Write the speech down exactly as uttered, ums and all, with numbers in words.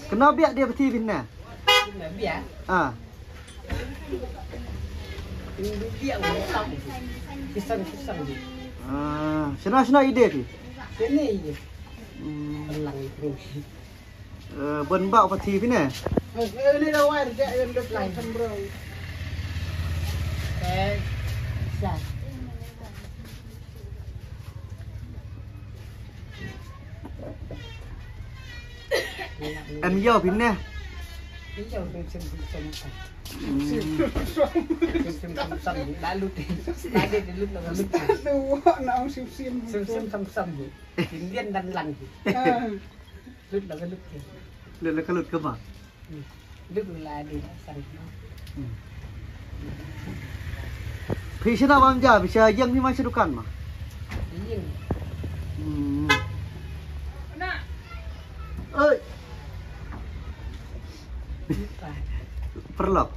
Kena biak dia beti bina. Kena biak. Ah. Ini biak orang. Kisah kisah dia. Ah, sana sana ide ti. Sini je. Hmm. Tenang itu. Eh, ban bak pati pine. Eh, ini dah war dia yang dekat kan bro. Eh, sah. Em yo pine. Ini jauh sim sim sim sim. Hmm. Sim sim sim sim. Lalu deh. Tadi dulu lalu. Aduh, nak sim sim. Sim sim sim sim. Indian dan lang. Ah. Lut la ka lut ke. Lut la ka lut ke ba? Hmm. Lut la di la sang. Hmm. Phi sha na bam ja, phi sha ïeng phi mai sha dukan ma? Ïeng. Hmm. Oi. Lupa. Perlok.